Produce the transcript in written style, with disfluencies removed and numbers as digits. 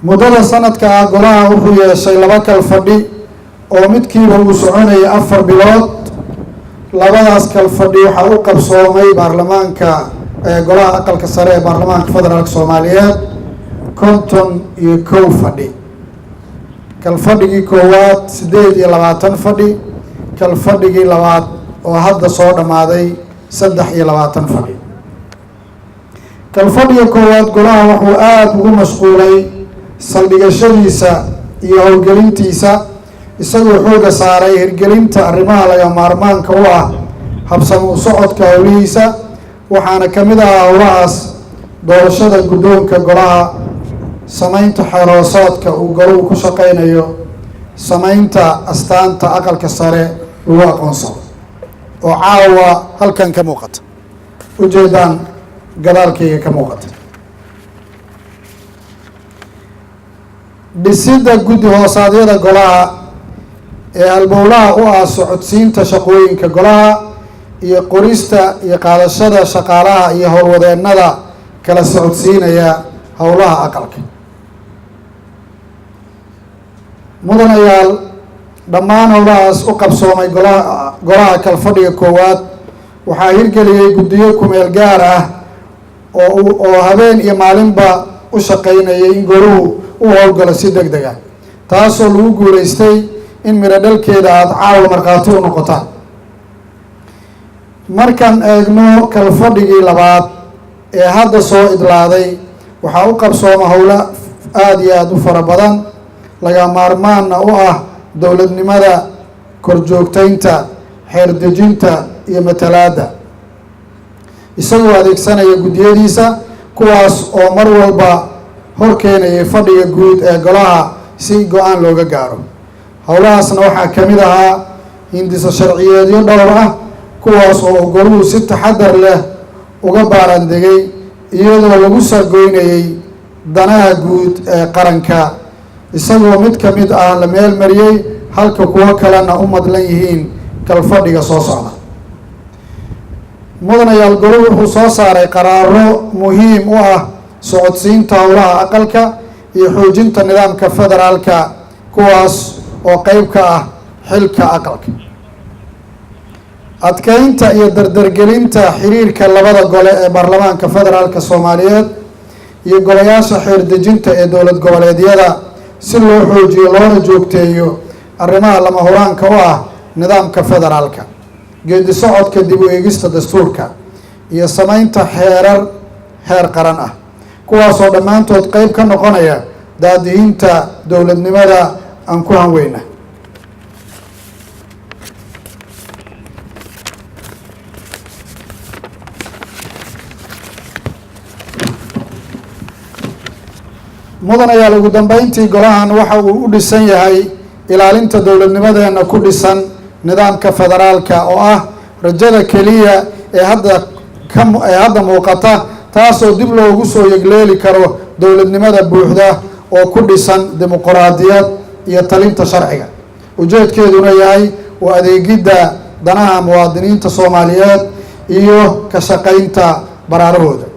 Muddada sanadka ah, golaha wuxuu yeeshay laba kal fadhi oo midkiiba uu soconayay 4 bilood. Labadaas kal fadhi waxaa u qabsoomay baarlamaanka, golaha Aqalka Sare ee Baarlamaanka Federaalka Soomaaliyeed, 51 fadhi. Kalfadhigii koowaad 28 fadhi, kalfadhigii labaad oo hadda soo dhammaaday 23 fadhi. Kalfadhiga koowaad golaha wuxuu aada ugu mashquulay saldhigashadiisa iyo howlgelintiisa, isagoo xooga saaray hirgelinta arrimaha laga maarmaanka u ah habsami u socodka howlihiisa. Waxaana ka mid ahaa howlahaas doorashada guddoonka golaha, sameynta xeerhoosaadka uu golahu ku shaqeynayo, sameynta astaanta Aqalka Sare lagu aqoonsado oo caawa halkan ka muuqata, ujeedaan gadaalkayga ka muuqata, dhisidda guddi hoosaadyada golaha ee halbowlaha u ah socodsiinta shaqooyinka golaha, iyo qorista iyo qaadashada shaqaalaha iyo howlwadeennada kala socodsiinaya howlaha aqalka. Mudanayaal, dhammaan howlahaas u qabsoomay golaha kalfadhiga koowaad waxaa hirgeliyey guddiyo kumeel gaar ah oo habeen iyo maalinba u shaqeynayay in goluhu u howlgalo si deg deg ah, taasoo lagu guuleystay in midho dhalkeeda aada caawa markhaati u noqotaan. Markaan eegno kalfadhigii labaad ee hadda soo idlaaday, waxaa u qabsooma howlo aada iyo aada u fara badan, laga maarmaanna u ah dowladnimada, korjoogteynta, xeerdejinta iyo matalaadda, isagoo adeegsanaya guddiyadiisa, kuwaas oo mar walba hor keenayay fadhiga guud ee golaha si go-aan looga gaaro. Howlahaasna waxaa ka mid ahaa hindiso sharciyeedyo dhowr ah, kuwaas oo goluhu si taxadar leh uga baarandegay, iyadoo lagu sargoynayay danaha guud ee qaranka, isagoo mid ka mid ah la meel mariyey, halka kuwo kalena u madlan yihiin kalfadhiga soo socda. Mudanayaal, goluhu wuxuu soo saaray qaraaro muhiim u ah socodsiinta howlaha aqalka iyo xoojinta nidaamka federaalka, kuwaas oo qeyb ka ah xilka aqalka: adkeynta iyo dardargelinta xiriirka labada gole ee Baarlamaanka Federaalka Soomaaliyeed iyo golayaasha xeer dejinta ee dowlad goboleedyada, si loo xoojiyo loona joogteeyo arrimaha lama huraanka u ah nidaamka federaalka, geedi socodka dib u eegista dastuurka iyo sameynta xeerar heer qaran ah, kuwaasoo dhammaantood qeyb ka noqonaya daadihinta dowladnimada aan ku hanweyna. Mudanayaal, ugu dambeyntii, golahan waxa uu u dhisan yahay ilaalinta dowladnimadeena ku dhisan nidaamka federaalka, oo ah rajada keliya ee hadda muuqata, taasoo dib loogu soo yegleeli karo dowladnimada buuxda oo ku dhisan dimuquraadiyad iyo talinta sharciga, ujeedkeeduna yahay u adeegidda danaha muwaadiniinta Soomaaliyeed iyo ka shaqaynta baraarahooda.